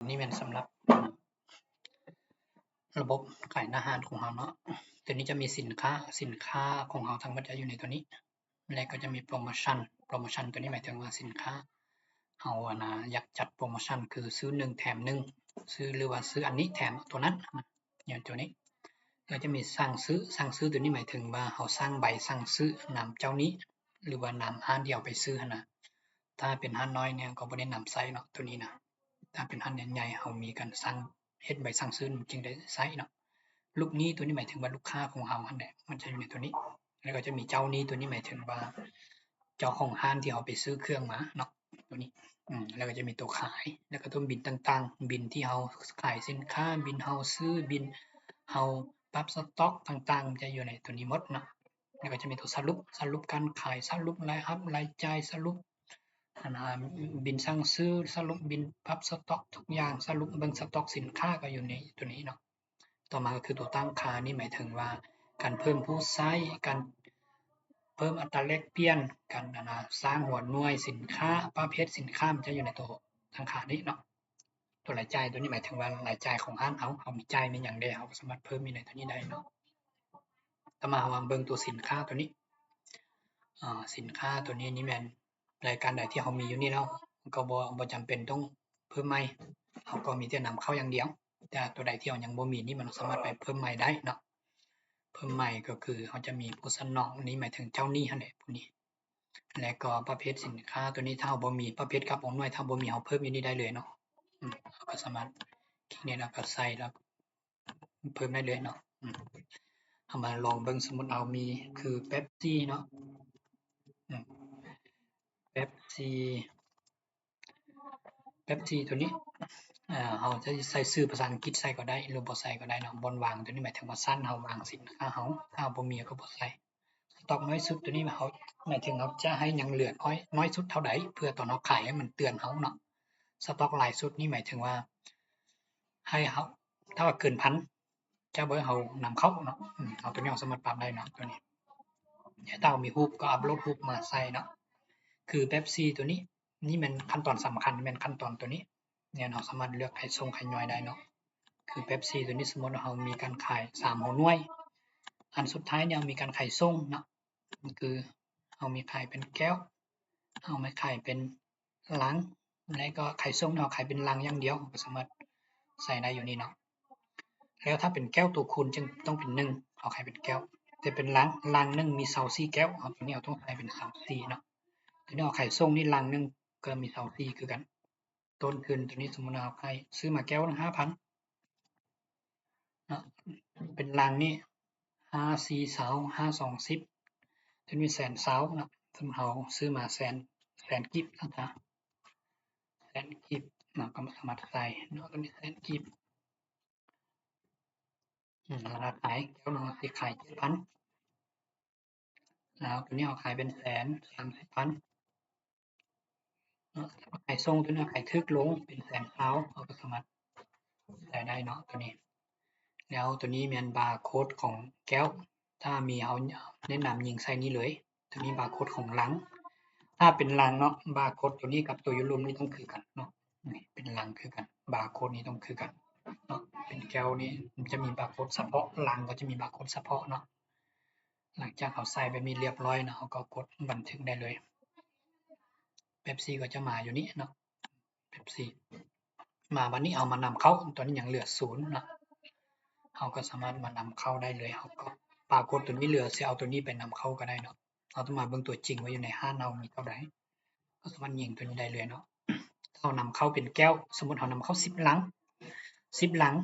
ນີ້ແມ່ນສຳລັບລະບົບຂາຍໜ້າຮ້ານຂອງເຮົາເນາະ. ໂຕນີ້ຈະມີສິນຄ້າ, ສິນຄ້າຂອງເຮົາທັງໝົດຈະຢູ່ໃນໂຕນີ້ ແລະກໍຈະມີໂປຣໂມຊັນ. ໂປຣໂມຊັນໂຕນີ້ໝາຍເຖິງວ່າສິນຄ້າເຮົາ ອັນນາ ຢາກຈັດໂປຣໂມຊັນ ຄືຊື້ໜຶ່ງແຖມໜຶ່ງ ຊື້ ຫຼືວ່າຊື້ອັນນີ້ແຖມໂຕນັ້ນ ຢ່າງໂຕນີ້. ແລ້ວຈະມີສັ່ງຊື້, ສັ່ງຊື້ໂຕນີ້ໝາຍເຖິງວ່າເຮົາສັ່ງໃບສັ່ງຊື້ນຳເຈົ້ານີ້ ຫຼືວ່ານຳຮ້ານທີ່ເຮົາໄປຊື້ຫັ້ນນະ. ຖ້າເປັນຮ້ານນ້ອຍນີ້ກໍບໍ່ແນະນຳໃຊ້ເນາະ ໂຕນີ້ນະ. ຖ້າເປັນຮ້ານໃຫຍ່ໆ ເຮົາມີການສັ່ງ ເຮັດໃບສັ່ງຊື້ມັນຈຶ່ງໄດ້ໃຊ້ເນາະ. ລູກໜີ້ໂຕນີ້ໝາຍເຖິງວ່າລູກຄ້າຂອງເຮົາຫັ້ນແຫຼະ ມັນຈະຢູ່ໃນໂຕນີ້. ແລ້ວກໍຈະມີເຈົ້າໜີ້ ໂຕນີ້ໝາຍເຖິງວ່າເຈົ້າຂອງຮ້ານທີ່ເຮົາໄປຊື້ເຄື່ອງມາເນາະ ໂຕນີ້. ອືມ ແລ້ວກໍຈະມີໂຕຂາຍ ແລ້ວກໍໂຕບິນຕ່າງໆ ບິນທີ່ເຮົາຂາຍສິນຄ້າ ບິນເຮົາຊື້ ບິນເຮົາປັບສະຕັອກຕ່າງໆ ຈະຢູ່ໃນໂຕນີ້ໝົດເນາະ. ແລ້ວກໍຈະມີໂຕສະຫຼຸບ, ສະຫຼຸບການຂາຍ, ສະຫຼຸບລາຍຮັບລາຍຈ່າຍ, ສະຫຼຸບ ອັນ ອາ ບິນສັ່ງຊື້, ສະຫຼຸບບິນປັບສະຕັອກທຸກຢ່າງ, ສະຫຼຸບເບິ່ງສະຕັອກສິນຄ້າກໍຢູ່ໃນໂຕນີ້ເນາະ. ຕໍ່ມາກໍຄືໂຕຕັ້ງຄ່າ, ນີ້ໝາຍເຖິງວ່າການເພີ່ມຜູ້ໃຊ້, ການເພີ່ມອັດຕາແລກປ່ຽນ, ການ ອັນນາ ສ້າງຫົວໜ່ວຍສິນຄ້າ, ປະເພດສິນຄ້າ ມັນຈະຢູ່ໃນໂຕຕັ້ງຄ່ານີ້ເນາະ. ໂຕລາຍຈ່າຍ ໂຕນີ້ໝາຍເຖິງວ່າລາຍຈ່າຍຂອງຮ້ານເຮົາ, ເຮົາມີຈ່າຍມີຫຍັງແດ່ ເຮົາກໍສາມາດເພີ່ມຢູ່ໃນໂຕນີ້ໄດ້ເນາະ. ຕໍ່ມາເຮົາມາເບິ່ງໂຕສິນຄ້າໂຕນີ້. ອາ ສິນຄ້າໂຕນີ້ນີ້ແມ່ນລາຍການໃດທີ່ເຮົາມີຢູ່ນີ້ແລ້ວ ກໍບໍ່ ບໍ່ຈຳເປັນຕ້ອງເພີ່ມໃໝ່, ເຮົາກໍມີແຕ່ນຳເຂົ້າຢ່າງດຽວ. ແຕ່ໂຕໃດທີ່ເຮົາຍັງບໍ່ມີນີ້ ມັນສາມາດໄປເພີ່ມໃໝ່ໄດ້ເນາະ. ເພີ່ມໃໝ່ກໍຄືເຮົາຈະມີຜູ້ສະໜອງ, ນີ້ໝາຍເຖິງເຈົ້າໜີ້ຫັ້ນແຫຼະ ຜູ້ນີ້. ແລະກໍປະເພດສິນຄ້າໂຕນີ້ ຖ້າເຮົາບໍ່ມີ ປະເພດກັບອົງໜ່ວຍ ຖ້າບໍ່ມີ ເຮົາເພີ່ມຢູ່ນີ້ໄດ້ເລີຍເນາະ. ອືມ ເຮົາກໍສາມາດຄລິກນີ້ແລ້ວກໍໃສ່ ແລ້ວເພີ່ມໄດ້ເລີຍເນາະ. ອືມ ເຮົາມາລອງເບິ່ງ, ສົມມຸດເຮົາມີຄືເປັບຊີເນາະ. ອືມ ເປັບຊີ ເປັບຊີໂຕນີ້ ເຮົາຈະໃສ່ຊື່ພາສາອັງກິດໃສ່ກໍໄດ້ ຫຼືບໍ່ໃສ່ກໍໄດ້ເນາະ. ບ່ອນວາງໂຕນີ້ໝາຍເຖິງວ່າຊັ້ນເຮົາວາງສິນຄ້າເຮົາ, ຖ້າເຮົາບໍ່ມີເຮົາກໍບໍ່ໃສ່. ສະຕັອກນ້ອຍສຸດໂຕນີ້ເຮົາ ໝາຍເຖິງເຮົາຈະໃຫ້ຍັງເຫຼືອນ້ອຍ ນ້ອຍສຸດເທົ່າໃດ ເພື່ອຕອນເຮົາຂາຍໃຫ້ມັນເຕືອນເຮົາເນາະ. ສະຕັອກຫຼາຍສຸດນີ້ໝາຍເຖິງວ່າໃຫ້ເຮົາ ຖ້າວ່າເກີນພັນ ຈະບໍ່ໃຫ້ເຮົານຳເຂົ້າເນາະ. ອືມ ເອົາໂຕນີ້ເຮົາສາມາດປັບໄດ້ເນາະ ໂຕນີ້. ແລະຖ້າເຮົາມີຮູບກໍອັບໂຫຼດຮູບມາໃສ່ເນາະ. ຄືເປັບຊີໂຕນີ້ ນີ້ແມ່ນຂັ້ນຕອນສຳຄັນ ແມ່ນຂັ້ນຕອນໂຕນີ້. ແມ່ນເຮົາສາມາດເລືອກຂາຍສົ່ງຂາຍຍ່ອຍໄດ້ເນາະ. ຄືເປັບຊີໂຕນີ້ ສົມມຸດວ່າເຮົາມີການຂາຍສາມຫົວໜ່ວຍ, ອັນສຸດທ້າຍນີ້ເຮົາມີການຂາຍສົ່ງເນາະ. ຄືເຮົາມີຂາຍເປັນແກ້ວ, ເຮົາມາຂາຍເປັນລັງ ແລະກໍຂາຍສົ່ງເນາະ, ຂາຍເປັນລັງຢ່າງດຽວ ເຮົາກໍສາມາດໃສ່ໄດ້ຢູ່ນີ້ເນາະ. ແລ້ວຖ້າເປັນແກ້ວໂຕຄູນຈຶ່ງຕ້ອງເປັນໜຶ່ງ ເຮົາຂາຍເປັນແກ້ວ. ແຕ່ເປັນລັງ ລັງໜຶ່ງມີຊາວສີ່ແກ້ວ ເຮົາ ໂຕນີ້ເຮົາຕ້ອງໃສ່ເປັນຊາວສີ່ເນາະ. ໂຕນີ້ເຮົາຂາຍສົ່ງນີ້ ລັງໜຶ່ງກໍມີຊາວສີ່ຄືກັນ. ຕົ້ນທຶນໂຕນີ້ ສົມມຸດເຮົາໃຫ້ຊື້ມາແກ້ວໜຶ່ງຫ້າພັນເນາະ, ເປັນລັງນີ້ ຫ້າສີ່ຊາວ ຫ້າສອງສິບ ໂຕນີ້ແສນຊາວເນາະ. ສົມມຸດເຮົາຊື້ມາແສນ ແສນກີບຊະ ແສນກີບເນາະ ກໍສາມາດໃສ່ເນາະ. ໂຕນີ້ແສນກີບ ອືມ ລາຄາຂາຍແກ້ວໜຶ່ງເຮົາຊິຂາຍເຈັດພັນ ແລ້ວໂຕນີ້ເຮົາຂາຍເປັນແສນສາມສິບພັນເນາະ. ຂາຍສົ່ງໂຕນີ້ຂາຍຖືກລົງເປັນແສນຊາວ ເຮົາກໍສາມາດໃສ່ໄດ້ເນາະ ໂຕນີ້. ແລ້ວໂຕນີ້ແມ່ນບາໂຄດຂອງແກ້ວ, ຖ້າມີເຮົາແນະນຳຍິງໃສ່ນີ້ເລີຍ. ໂຕນີ້ບາໂຄດຂອງລັງ, ຖ້າເປັນລັງເນາະ ບາໂຄດໂຕນີ້ກັບໂຕຢູ່ລຸ່ມນີ້ຕ້ອງຄືກັນເນາະ. ນີ້ເປັນລັງຄືກັນ ບາໂຄດນີ້ຕ້ອງຄືກັນເນາະ. ເປັນແກ້ວນີ້ມັນຈະມີບາໂຄດສະເພາະ, ລັງກໍຈະມີບາໂຄດສະເພາະເນາະ. ຫຼັງຈາກເຮົາໃສ່ແບບນີ້ລຽບລ້ອຍເນາະ ເຮົາກໍກົດບັນທຶກໄດ້ເລີຍ. ເປັບຊີກໍຈະມາຢູ່ນີ້ເນາະ ເປັບຊີ ມາບັດນີ້ເຮົາມານຳເຂົ້າ ຕອນນີ້ຍັງເຫຼືອສູນເນາະ. ເຮົາກໍສາມາດມານຳເຂົ້າໄດ້ເລີຍ. ເຮົາກໍບາໂຄດໂຕນີ້ເຫຼືອ ຊິເອົາໂຕນີ້ໄປນຳເຂົ້າກໍໄດ້ເນາະ. ເຮົາຕ້ອງມາເບິ່ງຕົວຈິງວ່າຢູ່ໃນຮ້ານເຮົາມີເທົ່າໃດ ເຮົາສາມາດຍິງໂຕນີ້ໄດ້ເລີຍເນາະ. ເຮົານຳເຂົ້າເປັນແກ້ວ ສົມມຸດເຮົານຳເຂົ້າສິບລັງ ສິບລັງ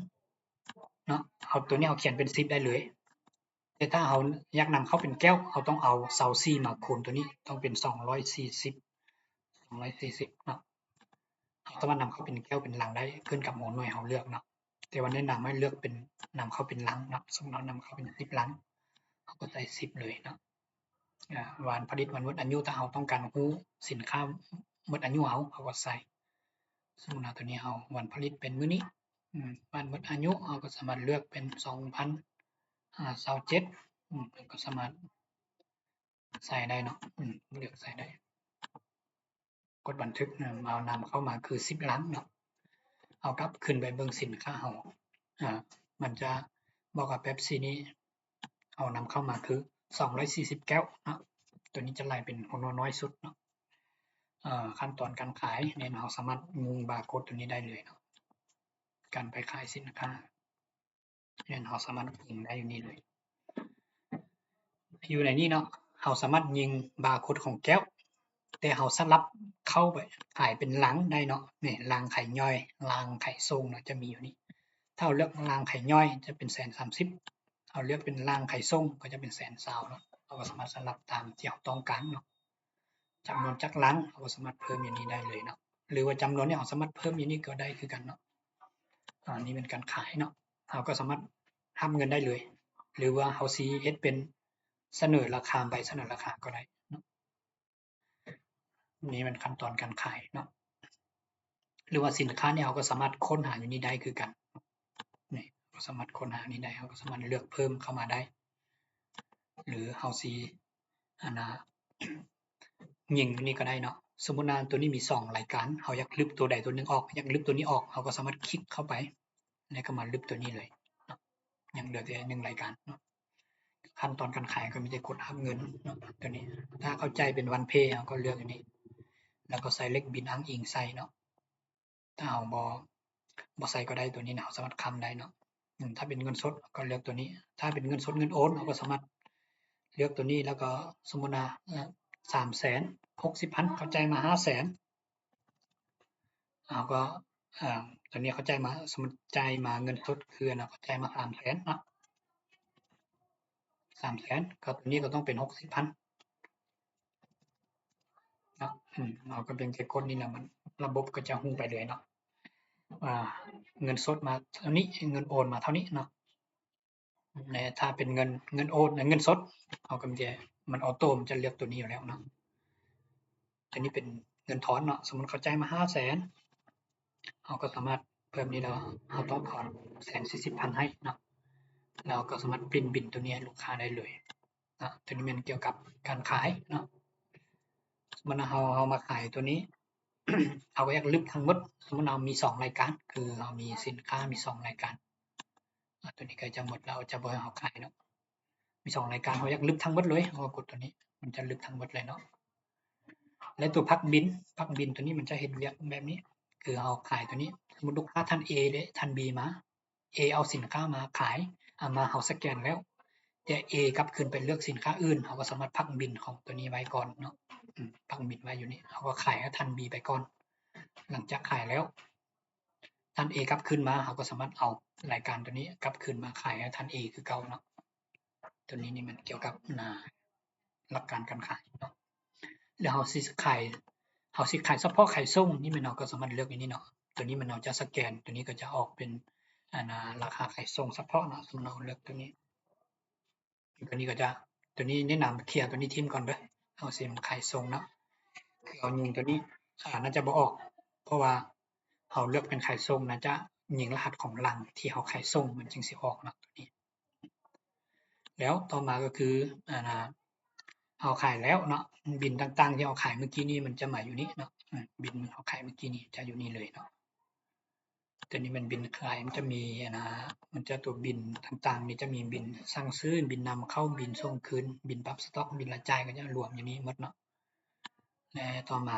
ເນາະ ເຮົາ ໂຕນີ້ເຮົາຂຽນເປັນສິບໄດ້ເລີຍ. ແຕ່ຖ້າເຮົາຢາກນຳເຂົ້າເປັນແກ້ວ ເຮົາຕ້ອງເອົາຊາວສີ່ມາຄູນໂຕນີ້ ຕ້ອງເປັນສອງຮ້ອຍສີ່ສິບ ສອງຮ້ອຍສີ່ສິບເນາະ. ເຮົາສາມາດນຳເຂົ້າເປັນແກ້ວເປັນລັງໄດ້ ຂຶ້ນກັບຫົວໜ່ວຍເຮົາເລືອກເນາະ. ແຕ່ວ່າແນະນຳໃຫ້ເລືອກເປັນ ນຳເຂົ້າເປັນລັງເນາະ. ສົມມຸດເຮົານຳເຂົ້າເປັນສິບລັງ ເຮົາກໍໃສ່ສິບເລີຍເນາະ. ອາ ວັນຜະລິດ ວັນໝົດອາຍຸ ຖ້າເຮົາຕ້ອງການຮູ້ສິນຄ້າໝົດອາຍຸເຮົາ ເຮົາກໍໃສ່. ສົມມຸດວ່າໂຕນີ້ເຮົາ ວັນຜະລິດເປັນມື້ນີ້ ອືມ ວັນໝົດອາຍຸ ເຮົາກໍສາມາດເລືອກເປັນສອງພັນຊາວເຈັດ ອືມ ເຮົາກໍສາມາດໃສ່ໄດ້ເນາະ. ອືມ ເລືອກໃສ່ໄດ້ ກົດບັນທຶກ ເຮົານຳເຂົ້າມາຄືສິບລັງເນາະ. ເຮົາກັບຂຶ້ນໄປເບິ່ງສິນຄ້າເຮົາ ອາ ມັນຈະບອກວ່າເປັບຊີນີ້ ເຮົານຳເຂົ້າມາຄືສອງຮ້ອຍສີ່ສິບແກ້ວເນາະ ໂຕນີ້ຈະໄລ່ເປັນຫົວໜ້ອຍສຸດເນາະ. ເອີ ຂັ້ນຕອນການຂາຍແມ່ນເຮົາສາມາດຍິງບາໂກດໂຕນີ້ໄດ້ເລີຍເນາະ ການໄປຂາຍສິນຄ້າ ແມ່ນເຮົາສາມາດຍິງໄດ້ຢູ່ນີ້ເລີຍ ຢູ່ໃນນີ້ເນາະ ເຮົາສາມາດຍິງບາໂກດຂອງແກ້ວ ແຕ່ເຮົາສະຫຼັບເຂົ້າໄປຂາຍເປັນລັງໄດ້ເນາະ ນີ້ລັງຂາຍຍ່ອຍ ລັງຂາຍສົ່ງເນາະ ຈະມີຢູ່ນີ້ ຖ້າເຮົາເລືອກລັງຂາຍຍ່ອຍຈະເປັນແສນສາມສິບ ເຮົາເລືອກເປັນລັງຂາຍສົ່ງກໍຈະເປັນແສນຊາວເນາະ ເຮົາກໍສາມາດສະຫຼັບຕາມທີ່ເຮົາຕ້ອງການເນາະ ຈຳນວນຈັກລັງ ເຮົາກໍສາມາດເພີ່ມຢູ່ນີ້ໄດ້ເລີຍເນາະ ຫຼືວ່າຈຳນວນນີ້ເຮົາສາມາດເພີ່ມຢູ່ນີ້ກໍໄດ້ຄືກັນເນາະ. ອາ ນີ້ແມ່ນການຂາຍເນາະ ເຮົາກໍສາມາດຮັບເງິນໄດ້ເລີຍ ຫຼືວ່າເຮົາຊິເຮັດເປັນສະເໜີລາຄາ ໃບສະເໜີລາຄາກໍໄດ້ເນາະ. ນີ້ແມ່ນຂັ້ນຕອນການຂາຍເນາະ ຫຼືວ່າສິນຄ້ານີ້ເຮົາກໍສາມາດຄົ້ນຫາຢູ່ນີ້ໄດ້ຄືກັນ ນີ້ເຮົາກໍສາມາດຄົ້ນຫານີ້ໄດ້ ເຮົາກໍສາມາດເລືອກເພີ່ມເຂົ້າມາໄດ້ ຫຼືເຮົາຊິ ອັນນ່າ ຍິງຢູ່ນີ້ກໍໄດ້ເນາະ. ສົມມຸດວ່າໂຕນີ້ມີສອງລາຍການ ເຮົາຢາກລຶບໂຕໃດໂຕໜຶ່ງອອກ ຢາກລຶບໂຕນີ້ອອກ ເຮົາກໍສາມາດຄລິກເຂົ້າໄປ ແລ້ວກໍມາລຶບໂຕນີ້ເລີຍເນາະ ຍັງເຫຼືອແຕ່ໜຶ່ງລາຍການເນາະ. ຂັ້ນຕອນການຂາຍກໍມີແຕ່ກົດຮັບເງິນເນາະ ໂຕນີ້ ຖ້າເຂົ້າໃຈເປັນວັນເພ ເຮົາກໍເລືອກຢູ່ນີ້ ແລ້ວກໍໃສ່ເລກບິນອ້າງອີງໃສ່ເນາະ. ຖ້າເຮົາບໍ່ ບໍ່ໃສ່ກໍໄດ້ ໂຕນີ້ນະ ເຮົາສາມາດຄ້ຳໄດ້ເນາະ. ອືມ ຖ້າເປັນເງິນສົດກໍເລືອກໂຕນີ້ ຖ້າເປັນເງິນສົດເງິນໂອນ ເຮົາກໍສາມາດເລືອກໂຕນີ້ ແລ້ວກໍສົມມຸດວ່າ ເອີ ສາມແສນຫົກສິບພັນ ເຂົາຈ່າຍມາຫ້າແສນ ເຮົາກໍ ເອີ ໂຕນີ້ເຂົາຈ່າຍມາ ສົມມຸດຈ່າຍມາເງິນສົດຄື ອັນນ່າ ເຂົາຈ່າຍມາສາມແສນເນາະ ສາມແສນ ກໍໂຕນີ້ກໍຕ້ອງເປັນຫົກສິບພັນ ເນາະ. ອືມ ເຮົາກໍເປັນແຕ່ກົດນີ້ແຫຼະ ມັນ ລະບົບກໍຈະຮູ້ໄປເລີຍເນາະ ວ່າເງິນສົດມາເທົ່ານີ້ ເງິນໂອນມາເທົ່ານີ້ເນາະ. ແລະ ຖ້າເປັນເງິນ ເງິນໂອນ ເງິນສົດ ເຮົາກໍມີແຕ່ ມັນອອໂຕ້ ມັນຈະເລືອກໂຕນີ້ຢູ່ແລ້ວເນາະ. ໂຕນີ້ເປັນເງິນຖອນເນາະ ສົມມຸດເຂົາຈ່າຍມາຫ້າແສນ ເຮົາກໍສາມາດເພີ່ມນີ້ ແລ້ວເຮົາຕ້ອງຖອນແສນສີ່ສິບພັນໃຫ້ເນາະ ແລ້ວເຮົາກໍສາມາດປຣິ້ນບິນໂຕນີ້ໃຫ້ລູກຄ້າໄດ້ເລີຍ. ເນາະ ໂຕນີ້ແມ່ນກ່ຽວກັບການຂາຍເນາະ. ສົມມຸດວ່າເຮົາ ເຮົາມາຂາຍໂຕນີ້ ເຮົາກໍຢາກລຶບທັງໝົດ ສົມມຸດເຮົາມີສອງລາຍການ ຄືເຮົາມີສິນຄ້າມີສອງລາຍການ ອາ ໂຕນີ້ໃກ້ຈະໝົດແລ້ວ ຈະບໍ່ໃຫ້ເຮົາຂາຍເນາະ ມີສອງລາຍການ ເຮົາຢາກລຶບທັງໝົດເລີຍ ເຮົາກໍກົດໂຕນີ້ ມັນຈະລຶບທັງໝົດເລີຍເນາະ. ແລະ ຕົວພັກບິນ ພັກບິນໂຕນີ້ມັນຈະເຮັດວຽກແບບນີ້ ຄືເຮົາຂາຍໂຕນີ້ ສົມມຸດລູກຄ້າທ່ານເອ ແລະ ທ່ານບີມາ ເອເອົາສິນຄ້າມາຂາຍ ເອົາມາ ເຮົາສະແກນແລ້ວ ແຕ່ເອກັບຄືນໄປເລືອກສິນຄ້າອື່ນ ເຮົາກໍສາມາດພັກບິນຂອງໂຕນີ້ໄວ້ກ່ອນເນາະ ອືມ ພັກບິນໄວ້ຢູ່ນີ້ ເຮົາກໍຂາຍໃຫ້ທ່ານບີໄປກ່ອນ. ຫຼັງຈາກຂາຍແລ້ວ ທ່ານເອກັບຄືນມາ ເຮົາກໍສາມາດເອົາລາຍການໂຕນີ້ກັບຄືນມາຂາຍໃຫ້ທ່ານເອຄືເກົ່າເນາະ. ໂຕນີ້ນີ້ມັນກ່ຽວກັບ ນາ ຫຼັກການການຂາຍເນາະ ແລ້ວເຮົາຊິຂາຍ ເຮົາຊິຂາຍສະເພາະຂາຍສົ່ງ ນີ້ແມ່ນເຮົາກໍສາມາດເລືອກຢູ່ນີ້ເນາະ. ໂຕນີ້ແມ່ນເຮົາຈະສະແກນ ໂຕນີ້ກໍຈະອອກເປັນ ອັນນ່າ ລາຄາຂາຍສົ່ງສະເພາະເນາະ. ສົມມຸດເຮົາເລືອກໂຕນີ້ ໂຕນີ້ກໍຈະ ໂຕນີ້ແນະນຳເຄຍໂຕນີ້ຖິ້ມກ່ອນເດີ ເຮົາຊິຂາຍສົ່ງເນາະ. ຄືເຮົາຍິງໂຕນີ້ ອາ ໜ້າຈະບໍ່ອອກ ເພາະວ່າເຮົາເລືອກເປັນຂາຍສົ່ງ ໜ້າຈະຍິງລະຫັດຂອງລັງທີ່ເຮົາຂາຍສົ່ງ ມັນຈຶ່ງຊິອອກເນາະ ໂຕນີ້. ແລ້ວຕໍ່ມາກໍຄື ອັນນ່າ ເຮົາຂາຍແລ້ວເນາະ ບິນຕ່າງໆທີ່ເຮົາຂາຍມື້ກີ້ນີ້ມັນຈະມາຢູ່ນີ້ເນາະ ອາ ບິນເຮົາຂາຍມື້ກີ້ນີ້ຈະຢູ່ນີ້ເລີຍເນາະ. ໂຕນີ້ແມ່ນບິນຂາຍ ມັນຈະມີ ອັນນ່າ ມັນຈະ ຕົວບິນຕ່າງໆນີ້ຈະມີບິນສັ່ງຊື້ ບິນນຳເຂົ້າ ບິນສົ່ງຄືນ ບິນປັບສະຕັອກ ບິນລາຍຈ່າຍ ກໍຈະລວມຢູ່ນີ້ໝົດເນາະ. ແລະ ຕໍ່ມາ